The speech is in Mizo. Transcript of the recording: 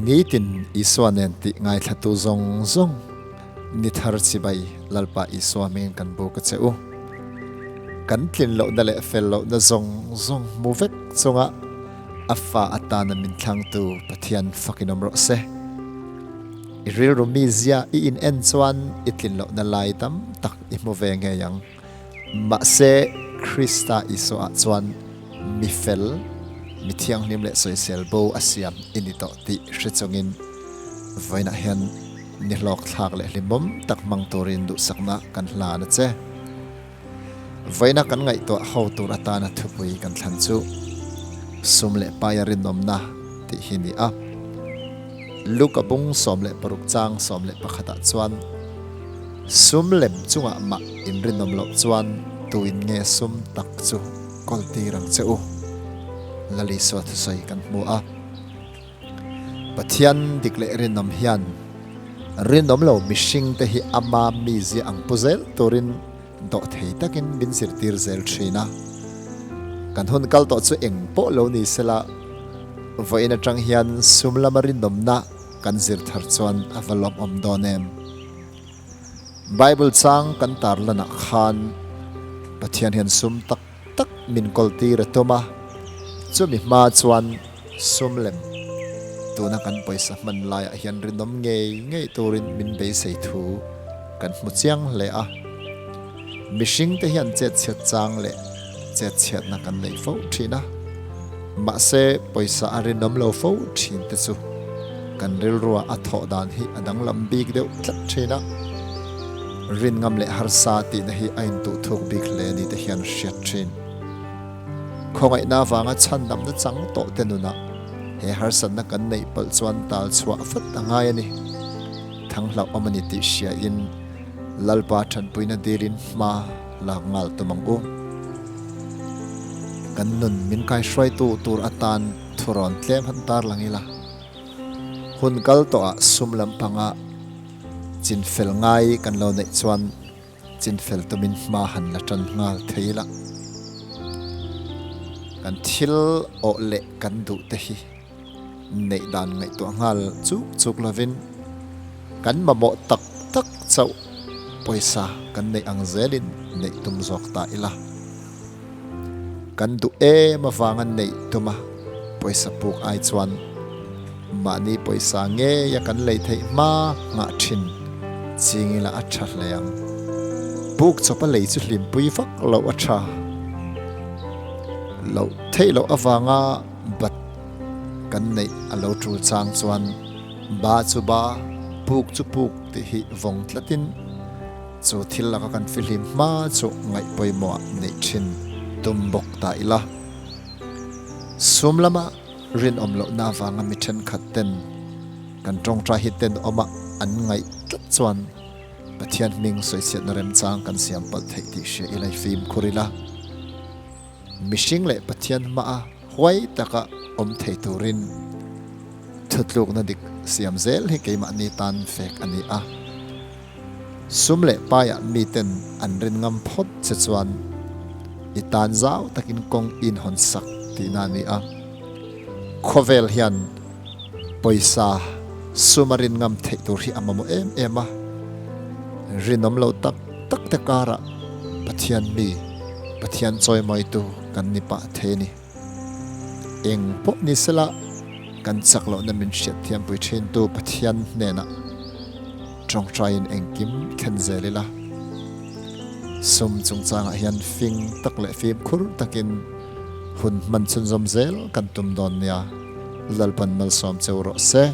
Nitin Isua nen tih ngaithlatu zawng zawng ni thar chibai Lalpa Isua hmingin kan buk a che u. Kan tlin lohna leh fel lohna zawng zawng hmu vek chunga a fa atana min thlangtu Pathian fakin awm rawh se. I rilru mizia i in en chuan i tlin lohna lai tam tak i hmu ve ngei ang. Mahse, Krista Isua ah chuan mi fel, mi thianghlim leh sawisel bo a siam i ni tawh tih hre chungin vawiinah hian ni hlawk thlak leh hlimawm tak hmang turin duhsakna kan hlan a che. Vawiina kan ngaihtuah ho tur atana thupui kan thlan chu Sum leh Paia Rinawmna tih hi ni a. Luka bung 16 chang 11 ah chuan Sum lem chungah mah inrinawm loh chuan tuin nge sum tak chu kawl tir ang che u? Lalisua thusawi kan hmu a. Pathian dik leh rinawm hian rinawm lo mihring te hi ama mizia ang pu zel turin dawh thei takin min zirtir zel thin a. Kan hun kal tawh chu eng pawh lo ni sela, vawiin atang hian sum lama rinawmna kan zir thar chuan a va lawmawm dawn em? Bible chang kan tarlanah khan Pathian hian sum tak tak min kawltir a tum a, chumi hma chuan sum lem tuna kan pawisa hman laiah hian rinawm ngei ngei turin min beisei thu kan hmu chiang hle a. Mihringte hian chetchhiat chang leh chetchhiatna kan nei fo thin a, mahse pawisa a rinawm lo fo thin te chu kan rilrua a thawh dan hi a danglam bik deuh tlat thin a. Rinngam leh harsa tihna hi a intuh thuk bik hle ni te hian hriat thin. Khawngaihna avanga chhandamna chang tawh te nunah he harsatna kan neih palh chuan tal chhuah vat a ngai a ni. Thanghlauh awm a ni tih hriain Lalpa tanpuina dilin hma lak ngal tum ang u. Kan nun min kaihruaitu tur atan thurawn tlem han tar lang ila. Hun kal tawhah sum lampanga chinfel ngai kan lo neih chuan chinfel tumin hma han la tan nghal thei ila. Kan thil awh leh kan duh te hi neih dan ngaihtuah nghal chuk chuk lovin kan mamawh tak tak chauh pawisa kan neih ang zelin neih tum zawk ta ila. Kan duh em avanga neih tuma pawisa puk ai chuan mahni pawisa ngeia kan lei theih hma nghah thin ching ila a tha hle ang. Puk chawpa lei chu hlimpui vak loh a tha loh theih loh avanga bat kan neih a lo tul chang chuan ba chu ba, puk chu puk tih hi vawng tlatin chu thil laka kan fihlim hma chu ngaih pawimawh neih thin tum bawk ta ila. Sum lama rinawm lohna avanga mi thenkhat ten kan tawngtai hi tenawma an ngaih tlat chuan Pathian hming sawichhiatna remchang kan siam palh theih tih hria ila i fimkhur ila. Mihring leh Pathian hmaa huai taka awm thei turin thutlukna dik siam zel hi keimahni tan fek a ni a. Sum leh paiah miten an rin ngam phawt che chuan i tan zau takin kawng inhawn sak tihna a ni a. Khawvel hian pawisa sum a rin ngam theih tur hi a mamawh em em a. Rinawm lo tak tak te karah Pathian mi, Pathian chawimawitu kan ni pah thei a ni. Eng pawh ni sela kan chak lohna min hriatthiampui thintu Pathian hnenah tawngtaiin engkim thlen zel ila. Sum chungchangah hian fing tak leh fimkhur takin hun hman chhunzawm zel kan tum dawn nia, Lalpan malsawm cheu rawh se.